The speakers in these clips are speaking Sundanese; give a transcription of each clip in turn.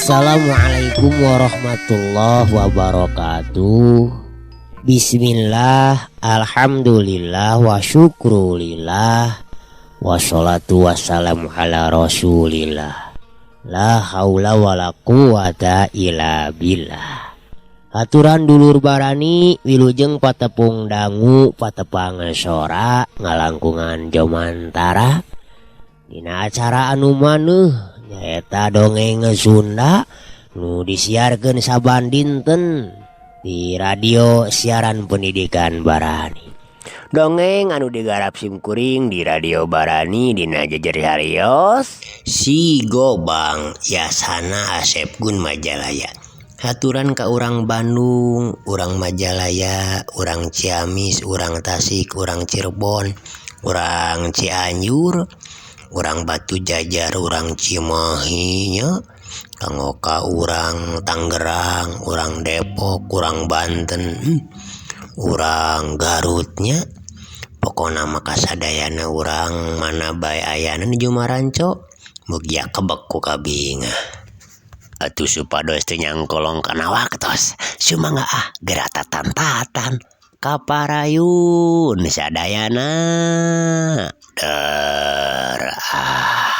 Assalamualaikum warahmatullahi wabarakatuh. Bismillah, alhamdulillah, wa syukrulillah, wassalatu wassalamu ala rasulillah. La haula wala quwata illa billah. Aturan dulur barani wilujeng patepung dangu patepang sora ngalangkungan jomantara. Dina acara anu maneuh nyaeta dongeng Sunda nu disiarkeun saban dinten di radio siaran pendidikan Barani. Dongeng anu digarap simkuring di radio Barani dina jejer harios Si Gobang Yasana Asep Gun Majalaya. Haturan ka urang Bandung, urang Majalaya, urang Ciamis, urang Tasik, urang Cirebon, urang Cianjur, urang Batu Jajar, urang Cimahi nya, kanggo ka urang Tangerang, urang Depok, urang Banten, urang Garutnya. Pokona mah kasadayana urang mana bae ayana nu Jumaranco, mugia kebek ku kabingah. Atuh supados teu nyangkolong kana waktos, sumangga ah geura tatantatan kaparayun sadayana. Der ah.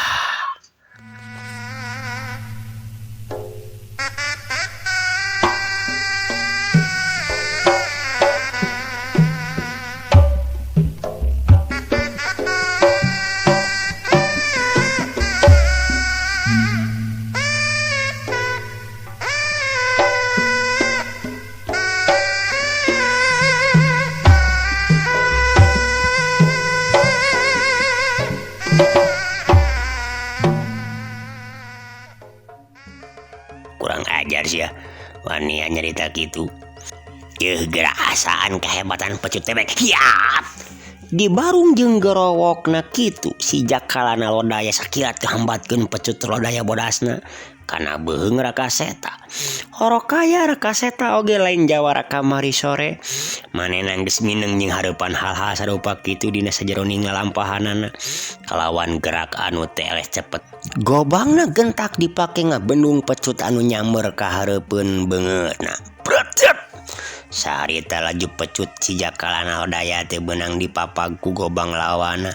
Kurang ajar sih ya, wanian nyerita gitu. Yeuh geura asaan kehebatan pecut tebek. Hiat. Di barung jeung gerowokna kitu si Jakalana Lodaya sakilat kahambatkeun pecut Lodaya bodasna kana beuheung Rakaseta. Horokaya Rakaseta oge lain jawara kamari sore. Manehna geus mineng jeung hareupan hal-hal sarupa kitu dina sajeroning lalampahanana kalawan gerak anu teh eleh cepet. Gobangna gentak dipake ngabendung pecut anu nyamber ka hareupeun beungeutna. Brecet. Sarita laju pecut si Jakalana Lodaya teh beunang dipapag ku gobang lawana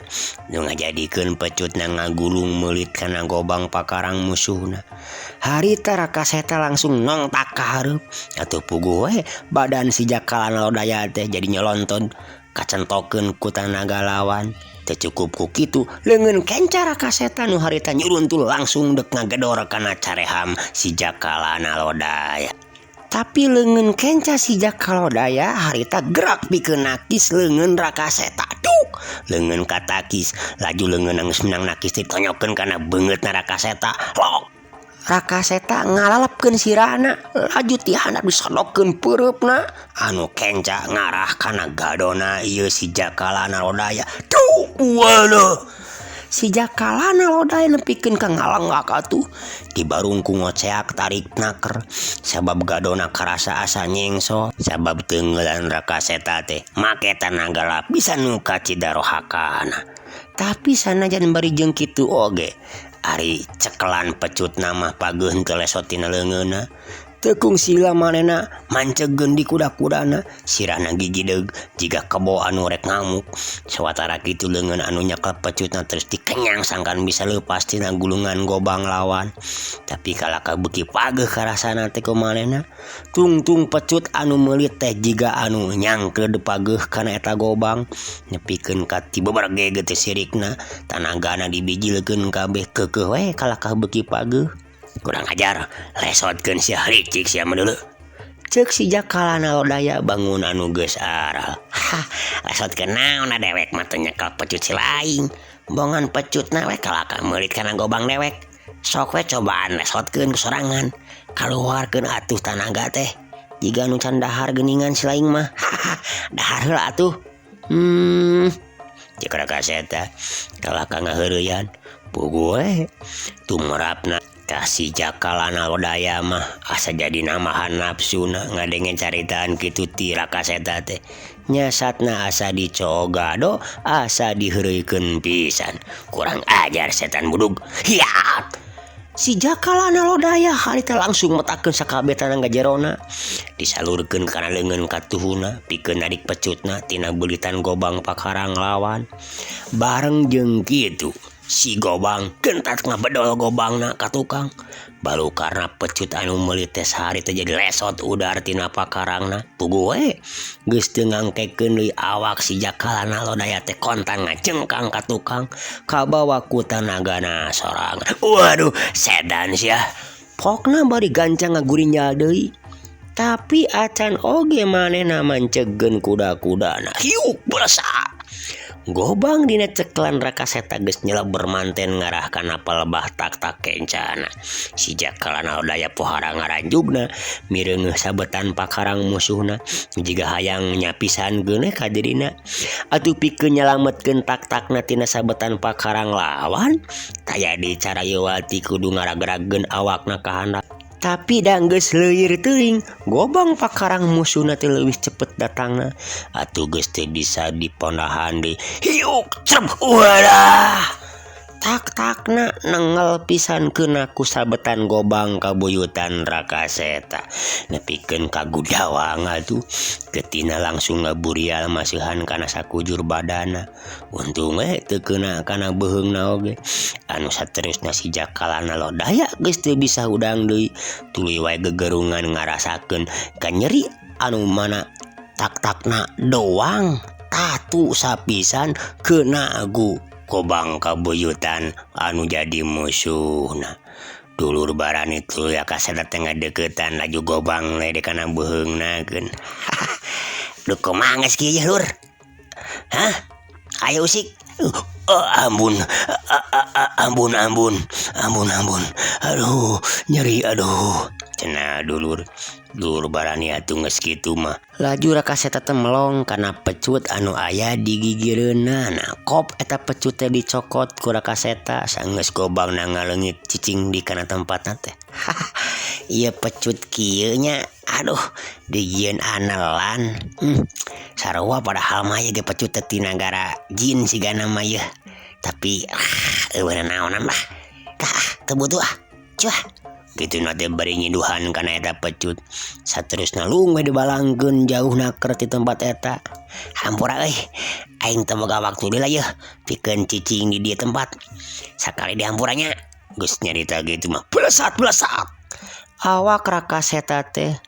nu ngajadikeun pecutna ngagulung meulit kana gobang pakarang musuhna. Harita Rakaseta langsung nongtak ka hareup atuh puguh we badan si Jakalana Lodaya teh jadi nyolonton kacentokeun ku tanaga lawan. Teu cukup ku kitu leungeun kenca Rakaseta nu harita nyuruntul langsung deuk ngagedor kana careham si Jakalana Lodaya. Tapi leungeun kenca si Jakalodaya harita gerak pikeun nakis leungeun Rakaseta. Duk, leungeun katakis laju leungeun geus menang nakis ditonyokeun kana beungeutna Rakaseta. Lok. Rakaseta ngalalepkeun sirahna laju ti handap disodokeun peureupna anu kenca ngarah kana gadona ieu si Jakalana Lodaya. Duk, waduh. Si Jakalana Lodaya nepikeun ka ngalenggak atuh dibarung ku ngoceak tarik naker sabab gadona karasa asa nyengso sabab teungeulan Rakaseta teh make tanaga lapisan nu kacidarohakana. Tapi sanajan bari jeung kitu oge ari cekelan pecutna mah pageuh teu lesot tina leungeunna. Teu kungsila manehna mancegeun di kuda-kudana sirahna gigideg jiga kebo anu rek ngamuk. Sawatara kitu leungeun anu nyekel pecutna terus dikenyang sangkan bisa leupas tina gulungan gobang lawan. Tapi kalaka beuki pageuh karasana teh ku manehna tungtung pecut anu meulit teh jiga anu nyangkeud pageuh kana eta gobang nepikeun ka tibeberge teh sirikna tanagana dibijilkeun kabeh keukeuh we kalakah beuki pageuh. Kurang ajar, lesotkeun sia licik sia mah dulu. Ceuk si Jakalana Lodaya bangun anu geus aral. Hah, lesotkeun naon dewek mah teu nyekel pecut si laing. Bongan pecutna we kalaka meulit kana gobang dewek. Sok we cobaan lesotkeun ku sorangan. Kaluarkeun atuh tanaga teh. Jiga nu can dahar geuningan si laing mah. Haha, dahar heula atuh. Ceuk Rakaseta kalaka ngaheureyan. Puguh we tumerapna ka si Jakalana Lodaya mah asa jadi namahan nafsuna ngadenge caritaan kitu ti Rakaseta teh. Nyasatna asa dicogado asa diheureuykeun pisan. Kurang ajar setan budug. Hiat. Si Jakalana Lodaya harita langsung metakeun sakabeh tanaga jerona. Disalurkeun kana leungeun katuhuna pikeun narik pecutna tina beulitan gobang pakarang lawan. Bareng jeung kitu si gobang gentat ngabedol gobangna ka tukang. Baru karena pecut anu meuli teh sahari teh jadi lesot udar tina pakarangna. Puguh we geus teu ngangkekeun deui awak si Jakalana Lodaya teh kontan ngacengkang ka tukang kabawa ku tanagana sorangan. Waduh, sedan sia. Pokna bari gancang ngagurinjal deui. Tapi acan oge manehna mancegkeun kuda-kudana. Hiuk belesak. Gobang dina ceklan Rakaseta geus nyeleber manten ngarah kana palebah tak-tak kencana. Si Jakalana Lodaya pohara ngaranjugna mireungeuh sabetan pakarang musuhna jiga hayang nyapisan geuneh ka dirina. Atuh pikeun nyalametkeun tak-takna tina sabetan pakarang lawan, taya di carayeuwati kudu ngaragragkeun awakna ka handap. Tapi da geus leuwir teuing, gobang pakarang musuhna teh leuwih cepet datangna. Atuh geus teu bisa dipondahan deui. Hiuk crep wadah. Tak-takna nengel pisan keuna ku sabetan gobang kabuyutan Rakaseta. Nepikeun ka gudawang atuh. Getina langsung ngaburial masihan kana sakujur badana. Untung we teu keuna kana beuheungna oge. Anu saterusna si Jakalana Lodaya geus teu bisa hudang deui. Tuluy wae gegerungan ngarasakeun kanyeri anu mana tak-takna doang tatu sapisan keuna gu gobang kabuyutan anu jadi musuhna. Dulur barani tuluy Rakaseta teh ngadeukeutan laju gobang we kana beuheungna keun. Duh kumaha geus kieu yeuh lur? Hah? Ayo usik. Ampun, ampun, ampun, ampun, ampun. Aduh, nyeri, aduh. Cenah dulur, dulur barani atuh geus kitu mah. Laju Rakaseta teh melong kana pecut anu aya di gigireunna. Nah, kop eta pecut teh dicokot ku Rakaseta sanggeus gobangna ngaleungit cicing di kana tempatna teh. Ieu pecut kieu nya, aduh, dijieun anelan. Sarua padahal mah ieu ge pecut teh ti nagara jin sigana mah yeuh. Tapi eueuh naonan lah. Tah, teu butuh ah. Cuah. Kitu na teh bari nyiduhan kana eta pecut. Saterusna lung we dibalangkeun jauh naker ti tempat eta. Hampura euy, aing teu boga waktu deui lah yeuh pikeun cicing di dieu tempat. Sakali dihampuranya geus nyarita kitu mah belesat-belesat. Awak Rakaseta teh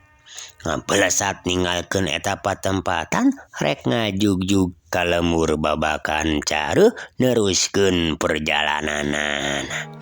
ngabelesat ninggalkeun eta patempatan rek ngajugjug ka lembur babakan careuh neruskeun perjalananana.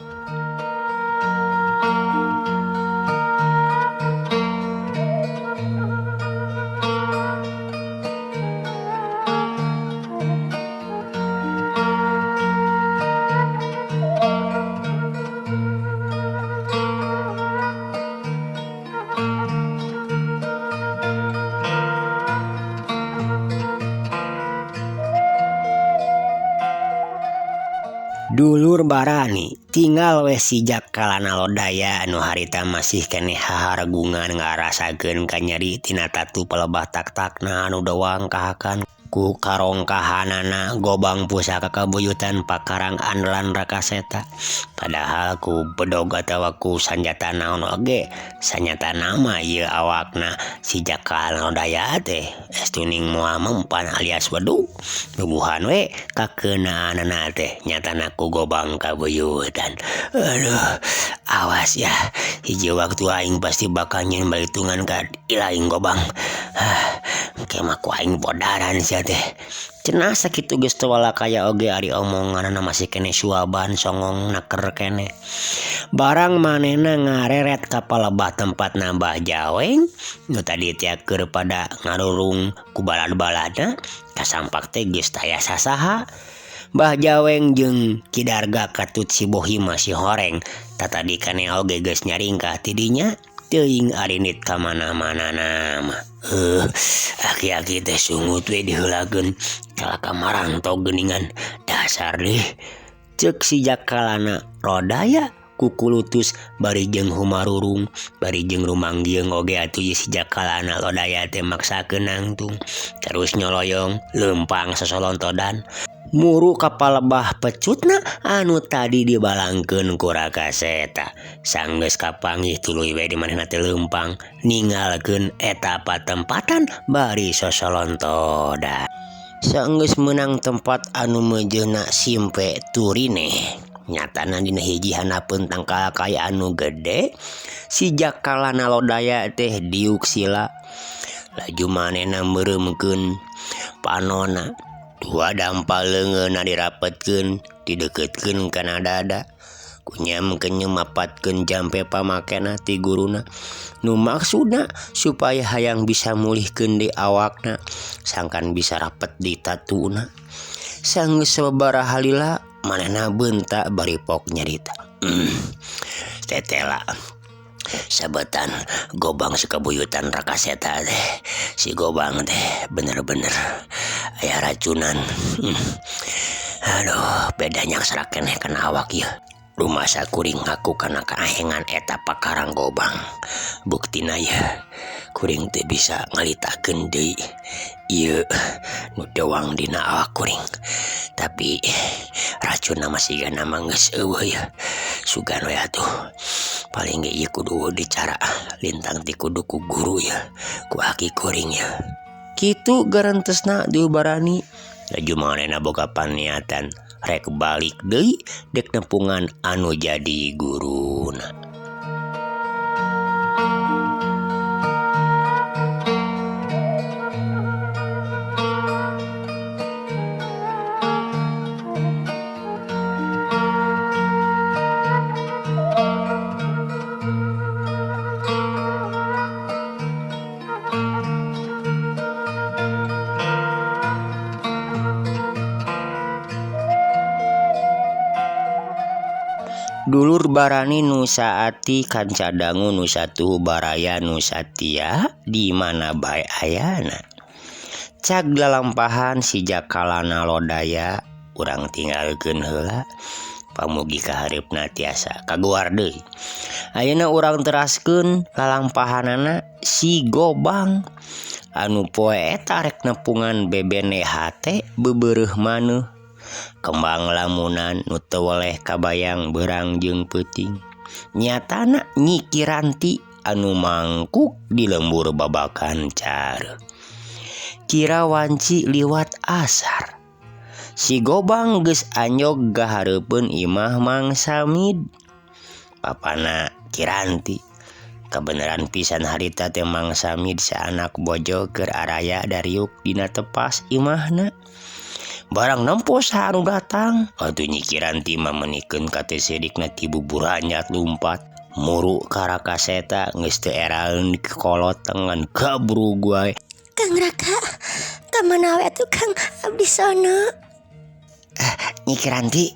Dulur barani tinggal we si Jakalana Lodaya anu harita masih keneh hahargungan ngarasakeun kanyeri tina tatu palebah tak-takna anu doang kahakan ku karongkahanana gobang pusaka kabuyutan pakarang andalan Rakaseta. Padahal ku bedog atawa ku sanjata naon oge sanyatana mah ieu awakna si Jakalana Lodaya teh estuning moal mempan alias wedug. Nubuhan we kakenaanana teh nyatana ku gobang kabuyutan. Aduh, awas ya, hiji waktu aing pasti bakal nyeun balitungan ka ilaing gobang. Ke mah ku aing bodaran sia teh. Cenah sakitu geus teu walakaya oge ari omonganana masih keneh suaban songong naker keneh. Barang manehna ngareret ka palebah tempat Mbah Jaweng nu tadi teh keur pada ngarurung ku balad-baladna kasampak teh geus taya sasaha. Mbah Jaweng jeung Ki Darga katut si Bohim masih horeng tatadi keneh oge geus nyaringkah ti dinya teuing arinit ka mana-manana mah. Aki-aki teh sungut we diheulakeun kalaka marantog geuningan dasar deh. Ceuk si Jakalana Lodaya kukulutus bari jeung humarurung bari jeung rumanggieung oge atuh ieu si Jakalana Lodaya teh maksakeun nangtung terus nyoloyong leumpang sosolontodan muru ka palebah pecutna anu tadi dibalangkeun ku Rakaseta. Sanggeus kapanggih tuluy we di manehna teh leumpang ninggalkeun eta patempatan bari sosolontodan. Sanggeus meunang tempat anu meujeuna simpe turine nyatana dina hiji handapeun tangkal kaya anu gede si Jakalana Lodaya teh diuk sila laju manehna meureumkeun panona dua dampal leungeunna dirapetkeun dideukeutkeun kana dada kunyam kenyem mapatkeun jampe pamakena ti guruna nu maksudna supaya hayang bisa mulihkeun deui awakna sangkan bisa rapet di tatuna. Sanggeus sababaraha lila manehna beunta bari pok nyarita. Tetela sabetan Gobang sakabuyutan Rakaseta teh si Gobang teh bener-bener aya racunan. Aduh beda nyaksra keneh kana awak ieu. Rumasa kuring ngaku kana kaahengan eta pakarang Gobang. Buktina ye kuring teu bisa ngalitakeun deui ieu nu dewang dina awak kuring. Tapi racunna masih gana mah geus eueuh ye. Sugan we atuh. Paling ge ieu kudu dicara lintang ti kudu ku guru ye, ku aki kuring ye. Kitu garentesna diubarani. Laju manehna boga paniatan rek balik deui dek nepungan anu jadi guruna. Dulur barani nu saati kanca dangu nu satuhu baraya nu satia di mana bae ayana. Cag lalampahan si Jakalana Lodaya urang tinggalkeun heula pamugi kahareupna tiasa kaguar deui. Ayeuna urang teraskeun lalampahanana si Gobang anu poe eta rek nepungan bebene hate bebereuh maneuh. Kembang lamunan nu teu weleh kabayang beurang jeung peuting. Nyatana Nyi Kiranti anu mangkuk di lembur babakan care. Kira wanci liwat asar. Si Gobang geus anyog gahareupeun imah Mang Samid. Papana Kiranti kabeneran pisan harita teh Mang Samid saanak bojo keur araya dariuk dina tepas imahna. Barang nempo saha anu datang atuh Nyi Kiranti mah menikeun ka teh sidikna ti buburanyat lumpat muru ka Rakaseta geus teu eraeun kolot tengan gabrug wae. Kang Raka ka mana we atuh Kang abdi sono? Nyi Kiranti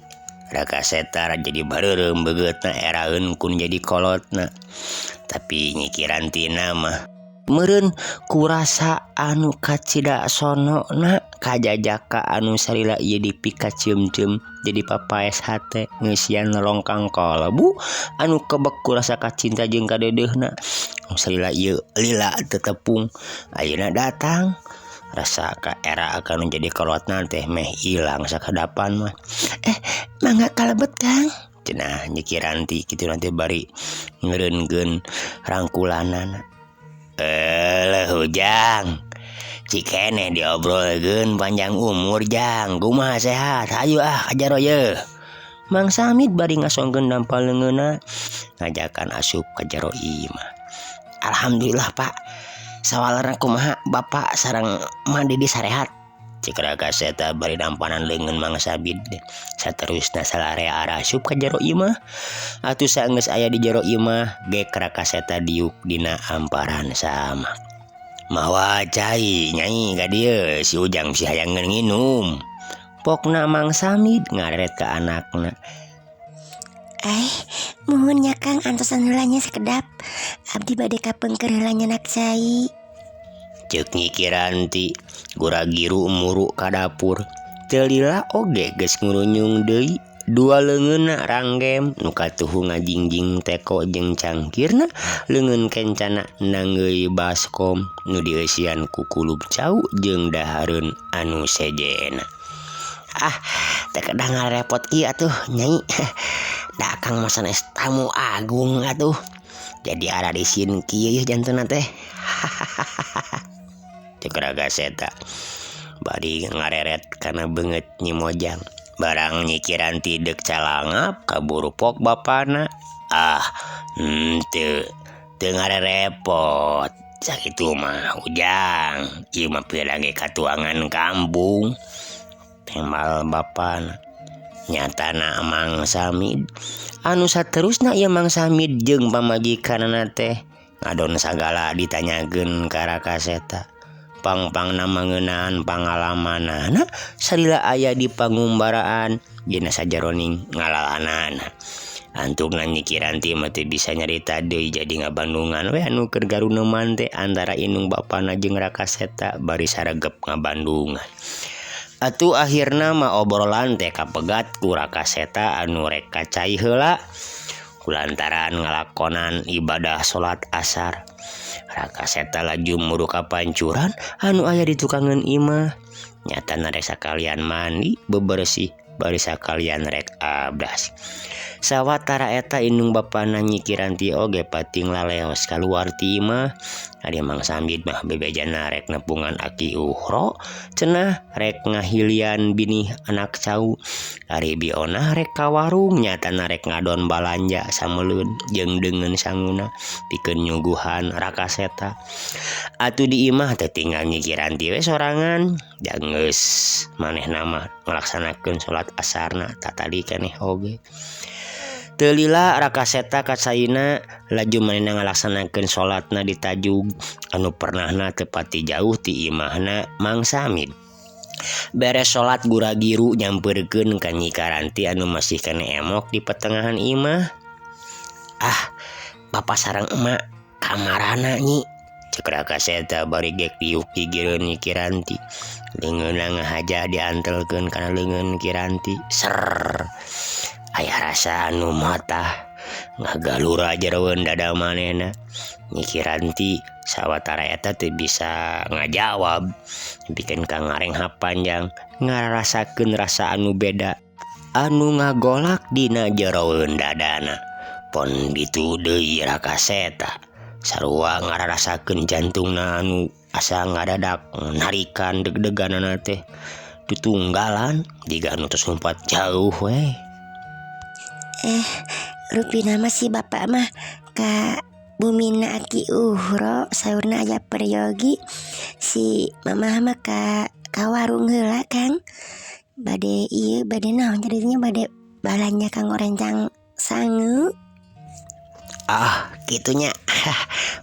Rakaseta jadi bareureum begeutna eraeun kun jadi kolotna. Tapi Nyi Kiranti na mah meureun kurasa anu kacida sonona kajajaka anu salila ieu dipikaceumceum jadi papaes hate ngeusian longkang kalebu anu kebek kurasa kacinta jeung kadeudeuna salila ieu lila tetepung ayeuna datang rasa ka era akan jadi kolotna teh meh ilang sakadapan mah. Mangga kalebet Kang cenah Nyi Kiranti kitu nanti bari ngeureunkeun rangkulanana. Eleh hujang cikene diobrolkeun panjang umur jang kumaha sehat hayu ah ka jaro ye. Mang Samid bari ngasongkeun dampal leungeunna ngajakan asup ka jaro imah. Alhamdulillah Pak Sawalerna kumaha bapak sareng Ma Didi sarehat? Cek Raka Seta bari nampanan leungeun Mang Sabid. Saterusna salarea arasup ka jero imah. Atuh saenggeus aya di jero imah gek Raka Seta diuk dina amparan samak. Mawa cai nyai ka dieu si Ujang bisi hayangeun nginum. Pokna Mang Samid ngareret ka anakna. Eh, muhun nya Kang antosan heula nya sakedap. Abdi bade kapengker heula nyanak cai. Ceuk Nyi Kiranti gura-giru muru ka dapur. Teu lila oge geus ngurunyung deui. Dua leungeunna ranggem nu katuhu ngajingjing teko jeung cangkirna leungeun kencana nanggeuy baskom nu dieusian ku kulub cau jeung dahareun anu sejenna. Ah, teu kedah ngarepot kieu atuh nyai. Da akang mah sanes tamu agung atuh. Jadi ararisin kieu yeuh jantuna teh. Cek Raga Seta bari ngareret kana beungeut Nyi Mojang. Barang Nyi Kiranti deuk calangap kaburu pok bapana. Ah, henteu teu ngarerepot. Sakitu mah Ujang, ieu mah pira ge katuangan kampung. Tembal bapana. Nyatana Mang Samid anu saterusna ieu Mang Samid jeung pamajikanna teh ngadon sagala ditanyakeun ka Raka Seta. Pang-pangna mangeunaan pangalamanana salila aya di pangumbaraan dina sajaroning ngalalanana. Antukna Nyi Kiranti mah teu bisa nyarita deui jadi ngabandungan we anu keur garuneman teh antara indung bapana jeung Raka Seta bari saregep ngabandungan. Atuh akhirna mah obrolan teh kapegat ku Raka Seta anu rek ka cai heula kulantaran ngalakonan ibadah salat asar. Raka Seta laju muru ka pancuran anu aya di tukangeun imah. Nyatana rek sakalian mandi bebersih bari sakalian rek abdas. Sawatara eta indung bapana Nyi Kiranti oge pating laleos kaluar ti imah. Ari Mang Samid mah bebejana rek nepungan Aki Uhro cenah rek ngahilian binih anak cau. Ari Bi Onah rek ka warung nyatana rek ngadon balanja sameleun jeung deungeun sanguna pikeun nyuguhan Raka Seta. Atuh di imah teh tinggal Nyi Kiranti we sorangan. Da geus manehna mah ngalaksanakeun salat asarna tatadi keneh oge. Teu lila Raka Seta ka caina laju manehna ngalaksanakeun salatna di tajug anu pernahna teu pati jauh ti imahna Mang Samid. Beres salat gura-giru nyampeurkeun ka Nyi Karanti anu masih keneh emok di petengahan imah. Ah, bapa sareng emak kamarana Nyi? Cek Raka Seta bari gek diuk gigireun Nyi Kiranti. Leungeunna ngahaja diantelkeun kana leungeun Kiranti. Ser. Aya rasa anu matah ngagalura jeroeun dada manehna. Nyi Kiranti sawatara eta teu bisa ngajawab pikeun ka ngarenghap panjang ngarasakeun rasa anu beda anu ngagolak dina jeroeun dadana. Pon ditu deui Raka Seta sarua ngararasakeun jantungna anu asa ngadadak narikan deg-deganana teh tutunggalan jiga anu tos lumpat jauh we. Rupina mah si bapak mah ka bumina Aki Uhro saurna aya peryogi si mamah mah ka warung heula Kang. Bade ieu bade naon jadinya bade balanja kanggo rencang sangu. Ah, kitunya.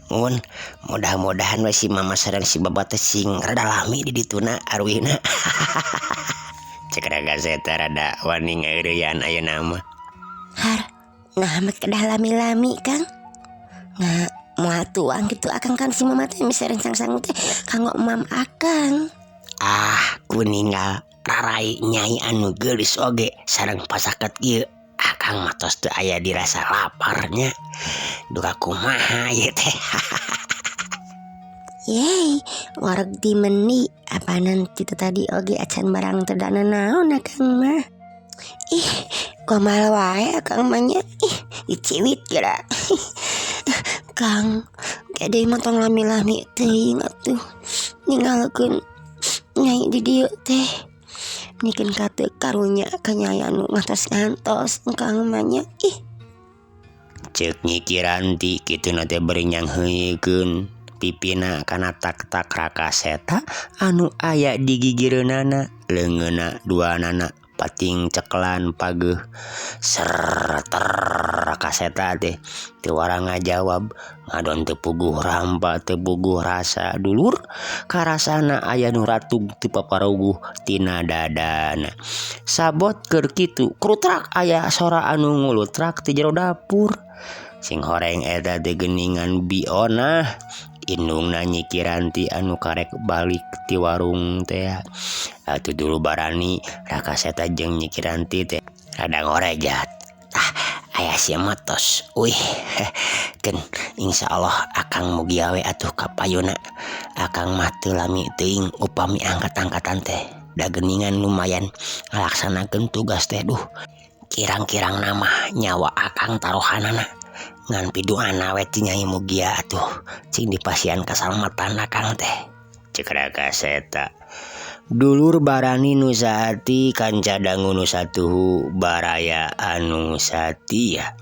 Mun mudah-mudahan we si mama sareng si bapak teh sing rada lami di dituna arwihna. Cek Raka Seta rada wani ngaeureyan ayeuna mah. Har, nah mah kedah lami-lami Kang. Nah, moal tuang gitu akang kan si mama teh bisa rencang sangu teh kanggo emam akang. Ah, kuninggal rarai nyai anu geulis oge sareng pasaket kieu. Akang mah tos teu aya dirasa laparnya. Duka kumaha ieu teh. Yeay, wareg di meni apanan kitu tadi oge acan barang teu dana naon akang mah. Ih, gomal wae akang mah nya. Ih, diciwit geura. Kang, gede mah tong lami-lami teuing atuh. Ninggalkeun nyai di dieu teh. Nikeun ka teu karunya ka nyai anu ngantos-ngantos kang mah nya. Ih. Ceuk Nyi Kiranti kituna teh bari nyangheuyekeun. Pipina kana tak-tak Raka Seta anu aya di gigireunana leungeunna duanana pating cekelan pageuh serter Raka Seta teh teu wara ngajawab ngadon teu puguh rampa teu puguh rasa dulur karasana aya nu ratug teu paparuguh tina dadana sabot keur kitu krutrak aya sora anu ngulutrak ti jero dapur sing horeng eta teh geuningan bionah indungna Nyi Kiranti anu karek balik ti warung teh atuh dulu barani Raka Seta jeung Nyi Kiranti teh rada ngorejat ah aya si tos uih keun insyaallah akang mugia we atuh ka payuna akang mah teu lami teuing upami angkat-angkatan teh da geuningan lumayan ngalaksanakeun tugas teh duh kirang-kirang nama nyawa akang taruhanana ngan piduana we ti Nyai Mugia atuh cing dipasihan kasalamatan akang teh cek Raka Seta dulur barani nu saati kanca dangu nu satuhu baraya anu satia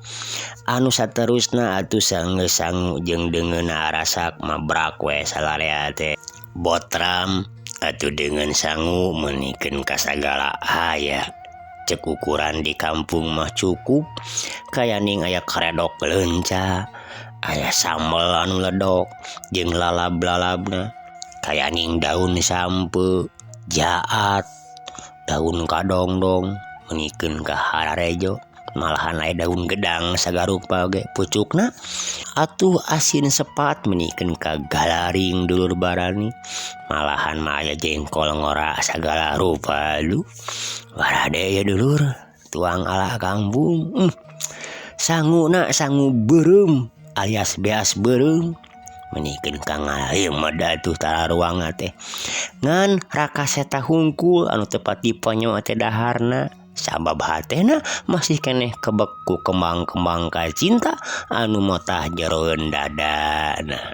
anu saterusna atuh sanggeus sangu jeung deungeunna arasak mabrak we salarea teh botram atuh deungeun sangu meunikeun ka sagala aya cek ukuran di kampung mah cukup kayaning aya karedok leunca aya sambel anu ledok jeung lalab-lalabna kayaning daun sampe jaat daun kadongdong meunikeun ka hararejo malahan aya daun gedang sagarupa ge pucukna atuh asin sepat meunikeun ka galaring dulur barani malahan mah aya jengkol ngora sagala rupa lu warade ya dulur tuang ala kampung sanguna sangu beureum alias beas beureum meunikeun ka ngalaim mah atuh tararuang teh ngan Raka Seta hungkul anu tepat diponyo teh daharna sabab hatena masih keneh kebek ku kembang-kembang ka cinta anu motah jeroeun dadana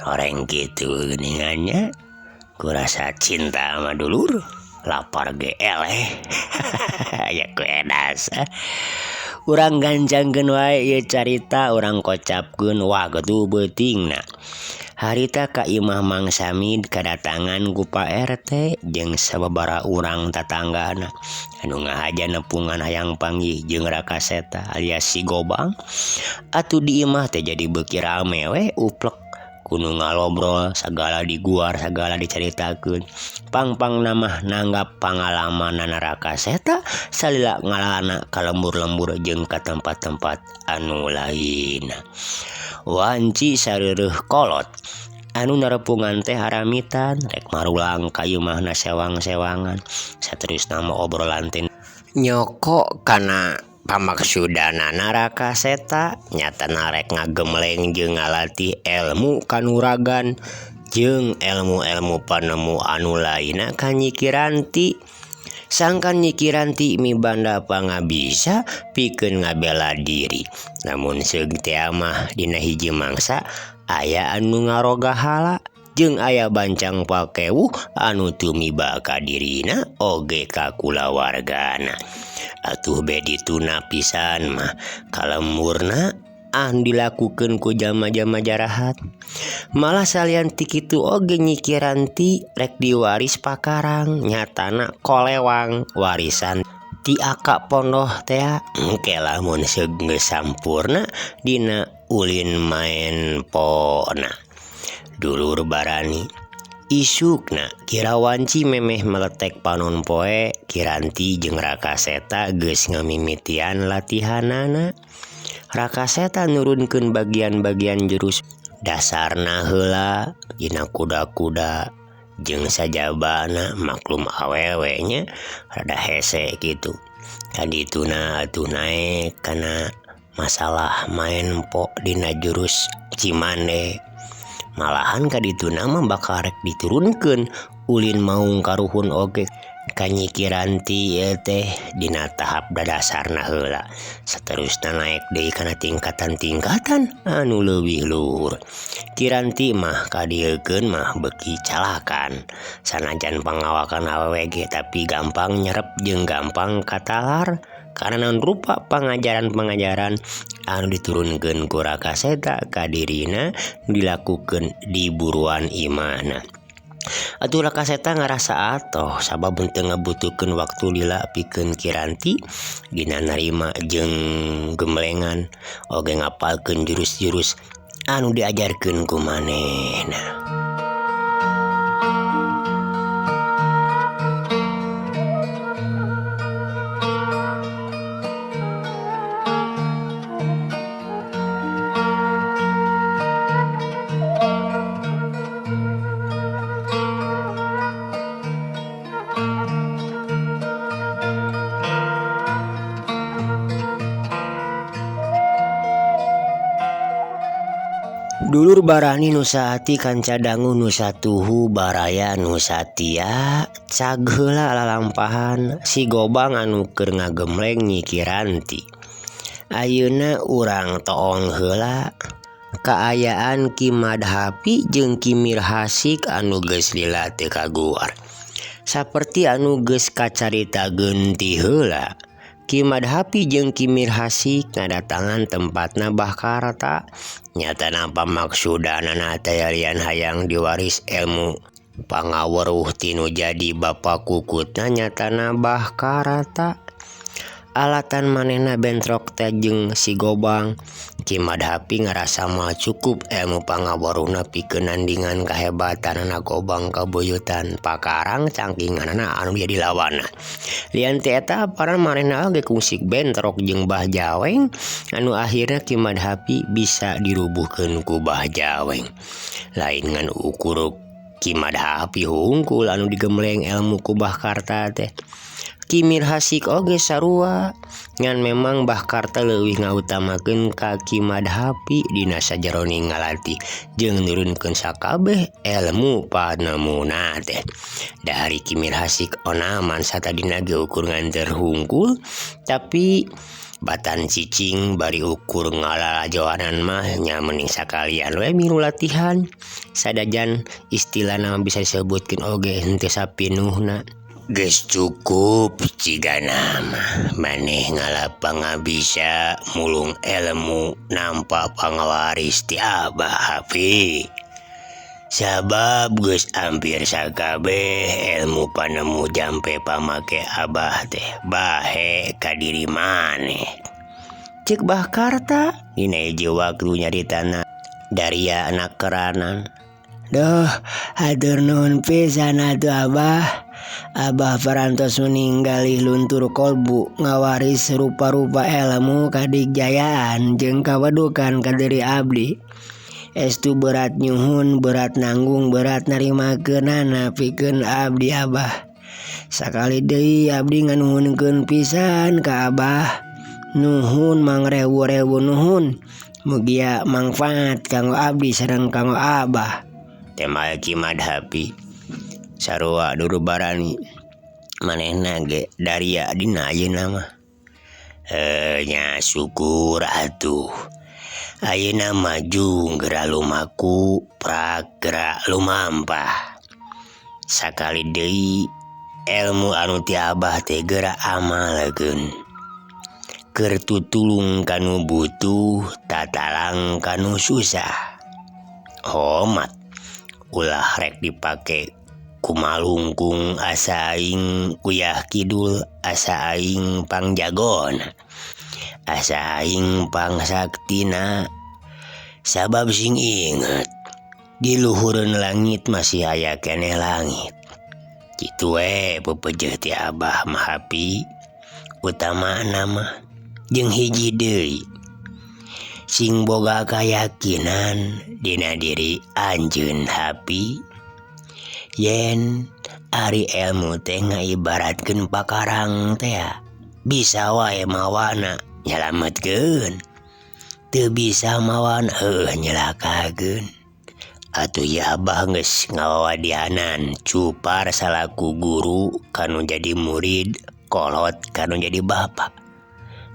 horeng kitu geuningannya kurasa cinta mah dulur lapar ge eleh aya ku edas urang gancangkeun wae ieu carita urang kocapkeun waktu beutingna harita ka imah Mang Samid kadatangan ku Pak RT jeung sababaraha urang tatanggana anu ngahaja nepungan hayang panggih jeung Raka Seta alias si Gobang atuh di imah teh jadi beuki rame we uplek kudu ngalobrol sagala diguar sagala dicaritakeun pang-pang namah nanggap pangalaman Raka Seta salila ngalalana ka lembur-lembur jeung ka tempat-tempat anu lain wanci sareureun kolot anu narepungan teh haramitan rek marulang ka imahna sewang-sewangan saterusna mah obrolan teh nyoko kana pamaksudanana Raka Seta nyatana rek ngagemleng jeung ngalatih ilmu kanuragan jeung ilmu-ilmu panemu anu lainna ka Nyi Kiranti sangkan Nyi Kiranti mibanda pangabisa pikeun ngabela diri namun seug teh mah dina hiji mangsa aya anu ngaroga hala jeung aya bancang pakewuh anu tumiba ka dirina oge ka kulawargana atuh be dituna pisan mah kalemburna anu dilakukeun ku jalma-jalma jarahat malah salian ti kitu oge Nyi Kiranti rek diwaris pakarang nyatana kolewang warisan ti akak pondoh teh engke lamun seug geus sampurna dina ulin maen pona dulur barani isukna kira wanci memeh meletek panon poe Kiranti jeung Raka Seta geus ngamimitian latihanana Raka Seta nurunkeun bagian-bagian jurus dasarna heula dina kuda-kuda jeung sajabana maklum awewe nya rada hese kitu kadituna atuh naek kana masalah maen po dina jurus Cimande malahan kadituna mah bakal rek diturunkeun ulin maung karuhun oge ka Nyi Kiranti ieu teh dina tahap dadasarna heula saterusna naek deui kana tingkatan-tingkatan anu leuwih luhur Kiranti mah kadieukeun mah beuki calakan sanajan pangawakan awewe ge tapi gampang nyerep jeung gampang katalar Karena naon rupa pangajaran-pangajaran anu diturunkeun ku Rakaseta ka dirina dilakukeun di buruan imahna. Atuh Rakaseta ngarasa atoh sabab henteu ngabutuhkeun waktu lila pikeun Kiranti dina narima jeung gemlengan oge ngapalkeun jurus-jurus anu diajarkeun ku manehna. Dulur barani nu saati kanca dangu nu satuhu baraya nu satia cag heula lalampahan si Gobang anu keur ngagemleng Nyi Kiranti. Ayeuna urang toong heula kaayaan Ki Madhapi jeung Ki Mirhasik anu geus lila teu kaguar. Saperti anu geus kacarita geunti heula, Ki Madhapi jeung Ki Mirhasik ngadatangan tempatna Bah Karta. Nyata napa maksudanana teh lian hayang diwaris ilmu pangaweruh tinu jadi bapa kukutna nyatana Bah Karta. Alatan manehna bentrok teh jeung si Gobang. Ki Madhapi ngarasa moal cukup ilmu pangaweruhna pikeun nandingan kahebatanana Gobang kabuyutan pakarang cangkinganana anu jadi lawanna. Lian ti eta paran manehna oge kungsi bentrok jeung Bah Jaweng anu akhirna Ki Madhapi bisa dirubuhkeun ku Bah Jaweng. Lain ngan ukur Ki Madhapi hungkul anu digemleng ilmu ku Bah Karta teh. Ki Mirhasik oge sarua ngan memang Bah Karta leuwih ngautamakeun ka Ki Madhapi dina sajaroning ngalatih jeung nurunkeun sakabeh ilmu panemuna teh. Dari Ki Mirhasik onaman satadina ge ukur nganter hungkul tapi batan cicing bari ukur ngalalajoanan mah nya mending sakalian we milu latihan. Sadajan istilahna bisa disebutkeun oge henteu sapinuhna. Geus cukup cigana mah maneh ngalapang ngabisa mulung ilmu nampa pangawaris ti Abah Hapi. Sabab geus hampir sakabeh ilmu panemu jampe pamake Abah teh bahe ka diri maneh. Cek Bah Karta dina hiji waktu nyaritana daria anak keranan. Duh, hatur nuhun pisan atuh Abah. Abah parantos meninggalih luntur kolbu ngawaris rupa-rupa ilmu kadigjayaan jeung kawedukan ka diri abdi. Estu berat nyuhun, berat nanggung, berat narimakeunana pikeun abdi Abah. Sakali deui abdi nganuhunkeun pisan ka Abah. Nuhun mangrewu-rewu nuhun. Mugia mangfaat kanggo abdi sareng kanggo Abah. Tema Ki Madhapi sarua duru barani manehna ge daria dina ayeuna mah. Nya syukur atuh. Ayeuna maju geura lumaku prak geura lumampah. Sakali deui ilmu anu ti Abah teh geura amalkeun. Keur tutulung kanu butuh, tatalang kanu susah. Homat ulah rek dipake kumalungkung asa aing uyah kidul asa aing pangjagona asa aing pangsaktina. Sabab sing inget di luhureun langit masih aya keneh langit. Kitu we pepejeuh ti Abah Mahapi utamana mah jeung hiji deui sing boga kayakinan dina diri anjeun Hapi yen ari ilmu teh ngaibaratkeun pakarang teh bisa wae mawana nyalametkeun teu bisa mawana heuh nyelakakeun. Atuh ya Abah geus ngawawadianan cupar salaku guru kanu jadi murid kolot kanu jadi bapak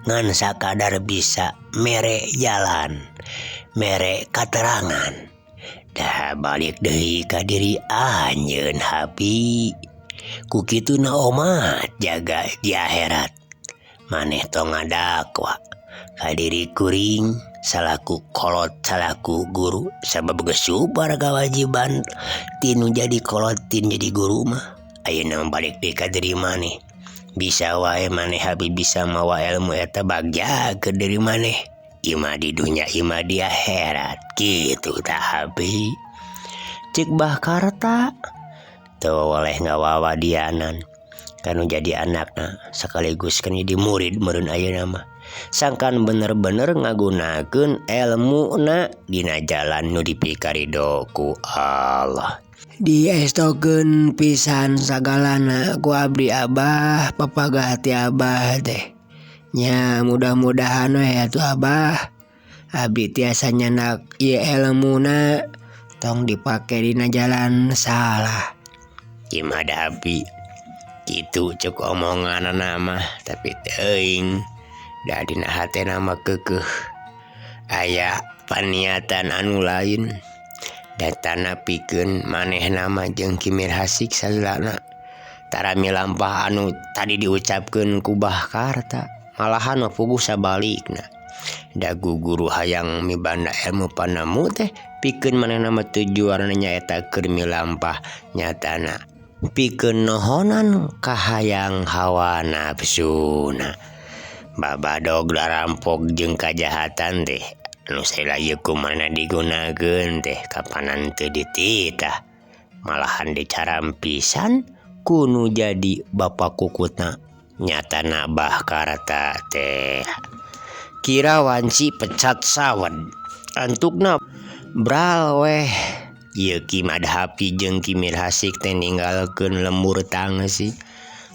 ngan sakadar bisa mere jalan mere katerangan. Dah balik deui ka diri anjeun Hapi ku kituna omat jaga di akhirat. Maneh tong ngadakwa ka diri kuring salaku kolot salaku guru sabab geus subar kawajiban tinu jadi kolot tin jadi guru mah. Ayeuna mah balik deui ka diri maneh. Bisa wae maneh habis bisa mawa ilmu eta bagja ke diri maneh. Imah di dunya imah di akhirat kitu tah Habi. Cek Bah Karta teu woleh ngawawadianan kanu jadi anakna sekaligus kan jadi murid meureun ayeuna mah. Sangkan bener-bener ngagunakeun elmuna dina jalan nu dipikarido ku Allah. Diestokeun pisan sagalana ku abdi Abah papagah ti Abah teh. Nya mudah-mudahan we atuh Abah abdi tiasa nyandak ieu elmuna tong dipake dina jalan salah. Ki Madhapi kitu cek omonganana mah tapi teuing da dina hatena mah keukeuh aya paniatan anu lain. Datana pikeun manehna mah jeung Ki Mirhasik salilana tara milampah anu tadi diucapkeun ku Bah Karta malahan mah puguh sabalikna. Da guru hayang mibanda ilmu panamu teh pikeun manehna mah tujuanna nyaeta keur milampah nyatana pikeun nohonan kahayang hawa nafsuna. Babadog larampok jeung kajahatan teh anu salila ieu kumaha digunakeun teh kapanan teu dititah malahan dicarampisan ku nu jadi bapa kukutna nyatana Bah Karta teh. Kira wanci pecat sawed antukna bral weh. Ieu Ki Madhapi jeung Ki Mirhasik teh ninggalkeun lembur tangsi.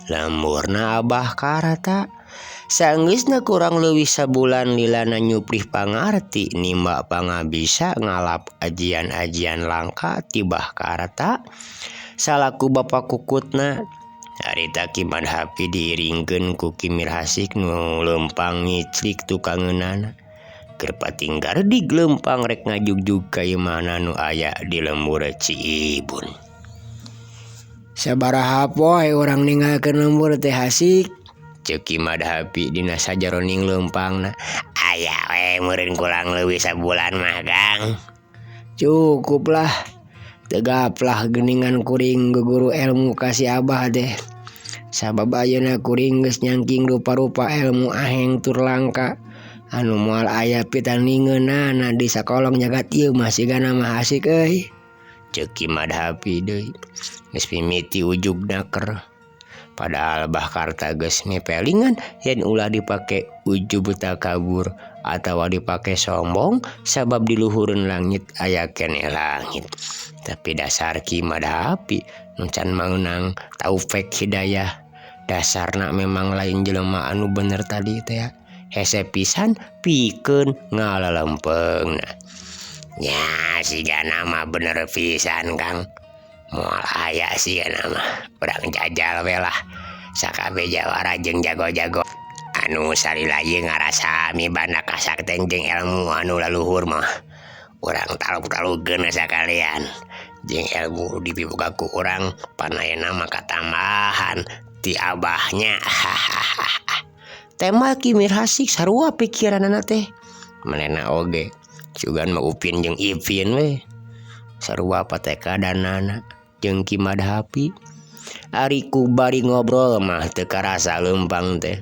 Lemburna Abah Karta saenggeusna kurang leuwih sabulan lilana nyuplih pangarti nimba pangabisa ngalap ajian-ajian langka ti Bah Karta salaku bapa kukutna. Harita Ki Madhapi diiringkeun ku Ki Mirhasik nu leumpang ngiclik tukangeunana. Keur pating gardig leumpang rek ngajugjug ka imahna nu aya di lembur Ciibun. Sabaraha poe urang ninggalkeun lembur teh Hasik? Ceuk Ki Madhapi dina sajaroning leumpangna. Aya we meureun kurang leuwih sabulan mah Kang. Cukuplah. Tegaplah geuningan kuring guguru ilmu ka si Abah teh. Sabab ayeuna kuring geus nyangking rupa-rupa ilmu aheng tur langka anu moal aya pitandingeunana di sakolong jagat ieu mah sigana mah asik euy. Ceuk Ki Madhapi deui geus mimiti ujug naker. Padahal Bah Karta geus mipelingan yen ulah dipake ujub takabur atawa dipake sombong sabab di luhureun langit aya keneh langit. Tapi dasar Ki Madhapi nu can meunang taufik hidayah dasarna memang lain jelema anu bener tadi teh hese pisan pikeun ngalalempengna. Nya sigana mah bener pisan Kang. Moal aya sigana mah urang jajal we lah sakabeh jawara jeung jago-jago anu salila ieu ngarasa mibanda kasakten jeung ilmu anu laluhur mah urang taluk-talukeun sakalian jeung ilmu dipibuka ku urang panayana mah katambahan ti abahnya. Tema Ki Mirhasik sarua pikiranana teh manehna oge sugan mah Upin jeung Ipin we sarua patekadanana jeung Ki Madhapi. Ari ku bari ngobrol mah teu karasa leumpang teh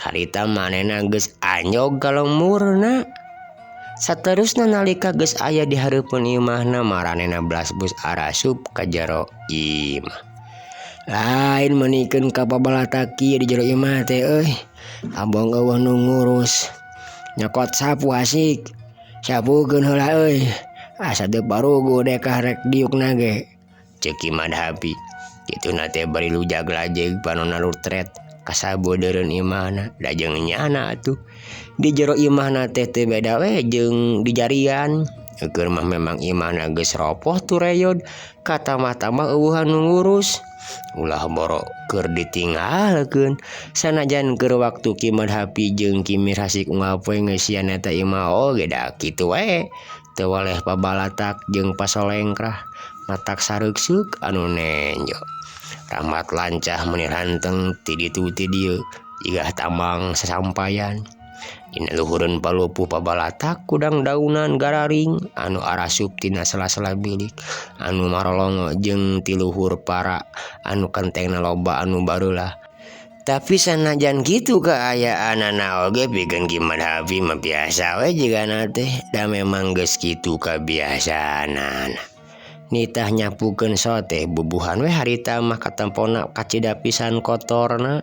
harita manehna geus anyog ka lemurna. Saterusna nalika geus aya di hareupeun imahna maranehna blasbus arasup ka jero imah. Lain meunikeun ka pabalatak kieu di jero imah teh euy. Abong eueuh nu ngurus. Nyokot sapu asik. Sapukeun heula euy. Asa teu paruguh dekah rek diukna ge. Ceuk Ki Madhapi kituna teh bari lujag-lajeg panonna lutret kasabodeureun imahna da jeung nyana atuh. Di jero imahna teh teu beda we jeung di jarian. Eukeun mah memang imahna geus ropoh tureyod katamah-tamah eueuhan nu ngurus. Ulah boro keur ditinggalkeun sanajan keur waktu Ki Madhapi jeung Ki Mirhasik unggal poe ngeusian eta imah oge da kitu we. Teu waleh pabalatak jeung pasolengkrah matak sareuksuk anu nenjo. Rahmat lancah meuni ranteng ti ditu ti dieu Jiga tambang sasampayan. Dina luhureun palupuh pabalatak kudang daunan gararing anu arasup tina sela-sela bilik anu marolongo jeung ti luhur para anu kentengna loba anu barulah. Tapi sanajan kitu kaayaanana oge pikeun Ki Madhapi mah biasa we jigana teh da memang geus kitu kabiasaanana. Nitah nyapukeun sote bubuhan we harita mah katempona kacida pisan kotorna.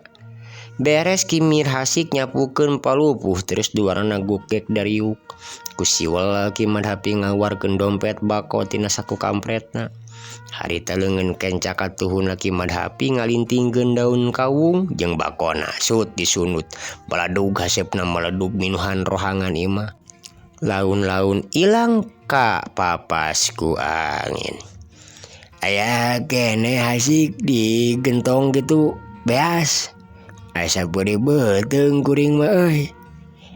Beres Ki Mirhasik nyapukeun palupuh terus duanana gukgek dariuk. Ku siwel Ki Madhapi ngaluarkeun dompet bako tina saku kampretna. Harita leungeun kenca katuhunna Ki Madhapi ngalintingkeun daun kawung jeung bakona sut disunut. Baladug haseupna meledug minuhan rohangan imah. Laun-laun ilang ka papas ku angin. Aya keneh hasik di gentong kitu beas. Asa beurih beuteung kuring mah euy.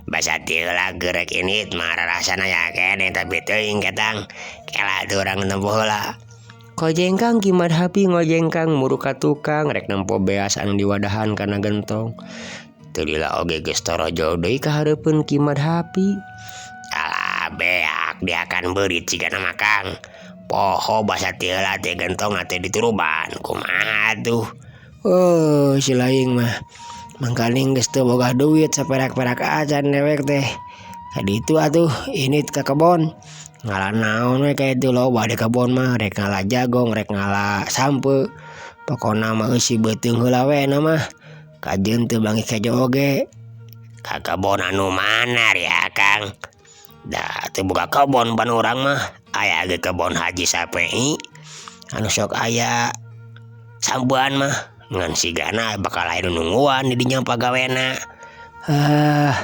Basa teu heula geurek indit mah rarasana aya keneh tapi teuing ketang. Kela atuh urang nempo heula. Kojengkang Ki Madhapi ngojengkang muru ka tukang rek nempo beas anu diwadahan kana gentong. Teu lila oge geus torojol deui ka hareupeun Ki Madhapi. Alah beak diakan beurit sigana mah Kang. Poho basa teu heula teh gentong teh dituruban kumaha atuh. Oh si laing mah mangkaning geus teu boga duit saperak-perak acan dewek teh. Kaditu atuh indit ka kebon. Ngala naon we ka ditu loba di kebon mah rek ngala jagong rek ngala sampeu. Pokona mah eusi beuteung heula we na mah. Kajeun teu bangi kejo oge. Ka kebon anu mana ria Kang? Da teu boga kebon pan urang mah. Aya ge kebon Haji Sapei anu sok aya sampean mah. Ngan sigana bakal aya nu nungguan di dinya pagawena. Ah,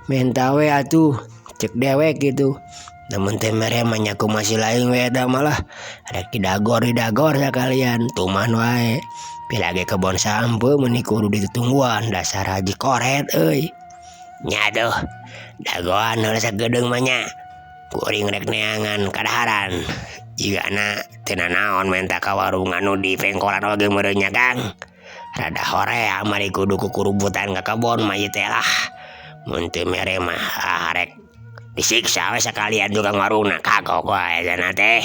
menta we atuh cek dewek kitu. Namun teh mere mah nya kumaha si laing we eta mah lah. Rek didagor-didagor sakalian tuman wae. Pila ge kebon sampeu meuni kudu ditutungguan dasar Haji Koret euy. Nya atuh dagoan heula sagedeung mah nya. Kuring rek neangan kadaharan. Jigana teu nanaon menta ka warung anu di pengkolan oge meureun nya Kang. Rada horea mari kudu kukurubutan ka kebon mah ieu teh lah. Mun teu mere mah rek disiksa we sakalian tukang warungna kagok wae cenah teh.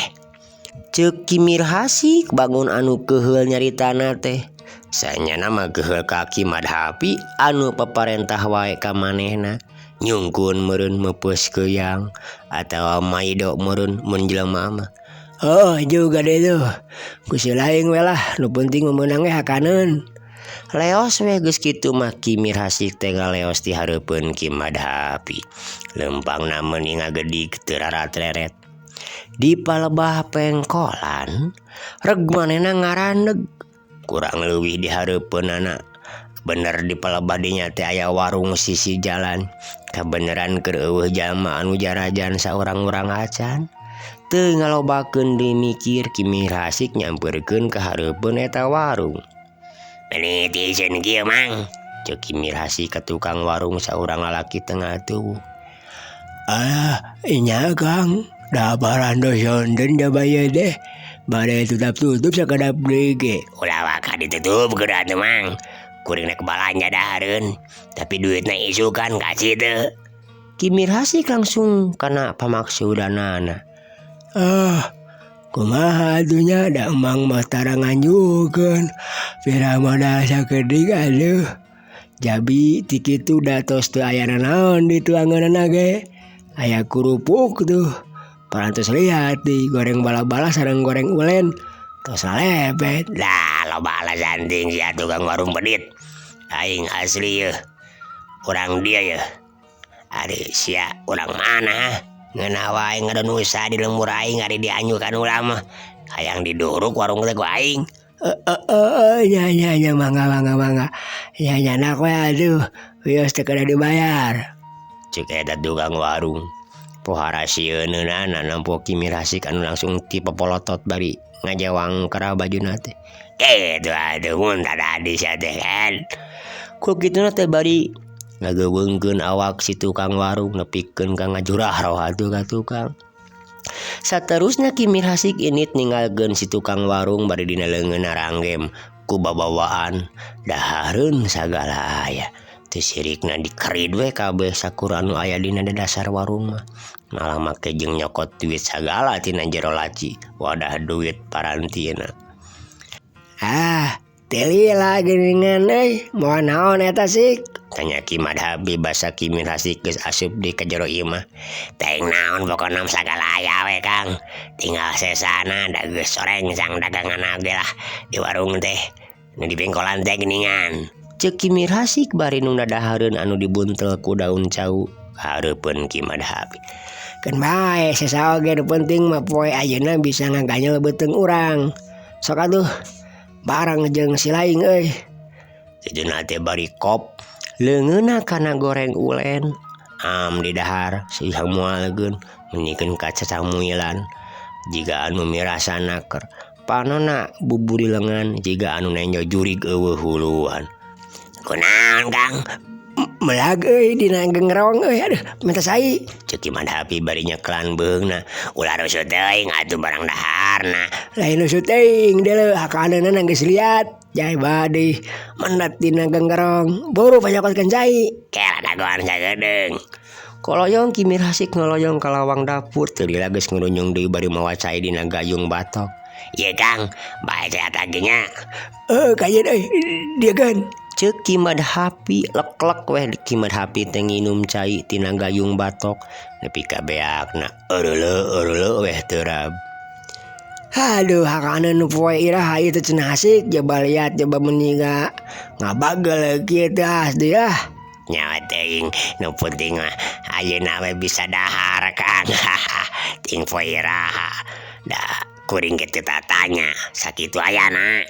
Ceuk Ki Mirhasik bangun anu keuheul nyaritana teh. Sanyana mah keuheul ka Ki Madhapi anu paparentah wae ka manehna. Nyungkeun meureun meupeus keuyang atawa maido meureun mun jelema mah. Oh juga deh tuh. Ku si laing we lah nu penting meunang ge hakaneun. Leos we geus kitu mah Ki Mirhasik teh ngaleos ti hareupeun Ki Madhapi. Lempangna meuni ngagedig teu raratreret. Di palebah pengkolan reg manehna ngaraneg kurang leuwih di hareupeunana. Bener di palebah dinya teh aya warung sisi jalan. Kabeneran keur eueuh jalma anu jarajan saurang-urang acan. Teu ngalobakeun deui mikir Ki Mirhasik nyamperkeun ka hareupeun eta warung. Meuni tiiseun kieu Mang, ceuk Ki Mirhasik ka tukang warung saurang lalaki tengah tubuh. Alah nya Kang, da parantos sonten da ieu teh. Bade tutup-tutup sakedap deui ge. Ulah waka ditutup geura atuh Mang. Kuring rek balanja dahareun, tapi duitna isukan kasih teu. Ki Mirhasik langsung kana pamaksudanana. Ah, kumaha atuh nya da emang mah tara nganjukeun. Pira modal sakedik aduh. Jabi ti kitu da tos teu aya nanaon di tuangeunana ge. Aya kerupuk tuh. Parantos liat di goreng bala-bala sareng goreng ulen. Tos lepet. Lah loba alasan ting sia tukang warung pedit. Aing asli yeuh. Urang dia yeuh. Ari sia urang mana? Ngeunah wae ngadon usaha di lembur aing ari dianyukan ulah mah. Hayang diduruk warung teh ku aing. Nya nya nya mangga mangga mangga. Nya nya nak we atuh. Wios teu kada dibayar. Ceuk eta tukang warung. Pohara sieunana nempo Ki Mirhasik anu langsung ti popolotot bari ngajewang kera bajuna teh. Kitu atuh mun tadi sia teh kan. Ku kituna teh bari ngageuweungkeun awak si tukang warung nepikeun ka ngajurah roh atuh ka tukang. Saterusna Ki Mirhasik init ninggalkeun si tukang warung bari dina leungeunna ranggem ku babawaan dahareun sagala aya. Teu sirikna dikerid we kabeh sakur anu aya dina dasar warung mah. Malah make jeung nyokot duit sagala tina jero laci wadah duit parantina. Ah, teu lila geuningan euy, moal naon eta sik? Tanya Ki Madhabi basa Ki Mirhasik geus asup deui ka jero imah. Teuing naon pokona mah sagala aya we Kang. Tinggal sesana da geus sorengsang daganganna ge lah di warung teh. Nu dipengkolan teh geuningan. Ceuk Ki Mirhasik bari nu dadahareun anu dibuntel ku daun cau kahareupeun Ki Madhabi. Keun bae sesa oge nu penting mah poe ayeuna bisa ngaganyel beuteung urang. Sok atuh bareng jeung si laing euy. Jujuna teh bari kop leungeunna kana goreng ulen am didahar sih moalkeun menikeun ka cacamuilan jiga anu mirasa naker panonna buburi lengan jiga anu nenjo jurig eueuh huluan. Kunaon Kang? Melag euy dina gengerong euy aduh minta sai. Ceuk Ki Madhabi bari nyekelan beuheungna. Ulah rusuh teuing atuh barang daharna. Lain rusuh teuing deuleu hakaneunana geus liat. Jai badih mendet dina genggerong buru panyokotkeun cai. Kela dagoan sagedeung. Koloyong Ki Mirhasik ngoloyong ka lawang dapur teu lila geus ngurunyung deui bari mawa cai dina gayung batok. Ieu Kang, bae cai eta ge nya. Heuh kajeun euy diekeun. Ceuk Ki Madhapi lek-lek weh Ki Madhapi teh nginum cai tina gayung batok nepi ka beakna eureuleuh-eureuleuh weh terab. Aduh hakaneun nu poe iraha ieu teh cenah asik coba liat coba meni ngabagel kieu teh asli ah. Nyawa teuing nu penting mah ayeuna we bisa dahar Kang. Ting poe iraha da kuring ge teu tatanya sakitu ayana.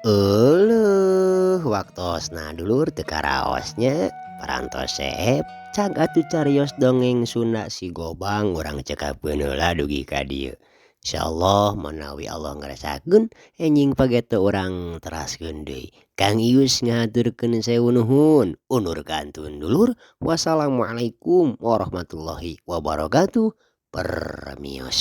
Euleuh waktosna dulur teu karaosnya parantos seep cag atuh carios dongeng Sunda si Gobang urang cekapkeun heula dugi ka dieu. Insyaallah manawi Allah ngarasakeun enjing pageto urang teraskeun deui. Kang Ius ngahaturkeun sewu nuhun undur kantun dulur. Wassalamualaikum warahmatullahi wabarakatuh. Permios.